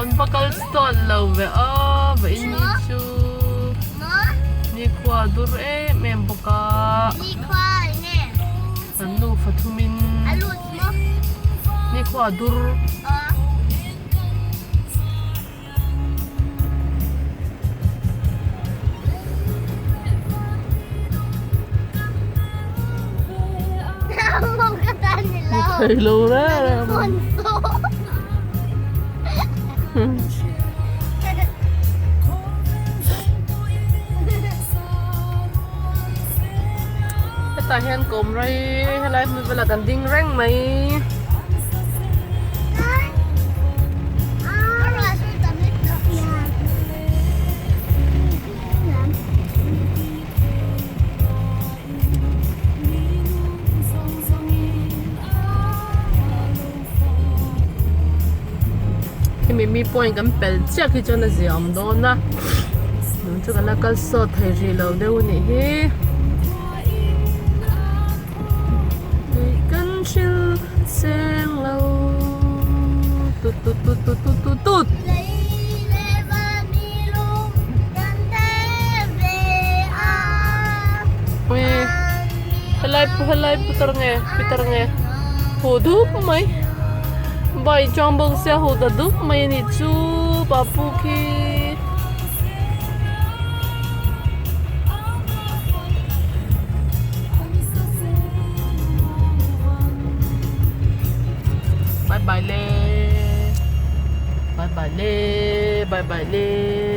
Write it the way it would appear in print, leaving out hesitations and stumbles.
Kan va kal sawt lo ve aw va in ni chu nikhua a dur em em bawk a kan nufa thumin nikhua a dur. Thei lo reng reng Hetah hian kawm rei helai hmun velah kan ding reng mai. Hemi mi point kan pel chiah khi chuan a zia awm dawn a tun chu kan la kal sawt thei rih lo deuh a nih hi. Kan hril seng lo tut tut tut tut tut tut tut. Ui helai helai putar nge pitar nge huh dup mai bike chuang bawk sia huh ta dup mai a nih chu papu khi. Bye bye le. Bye bye le. Bye bye le.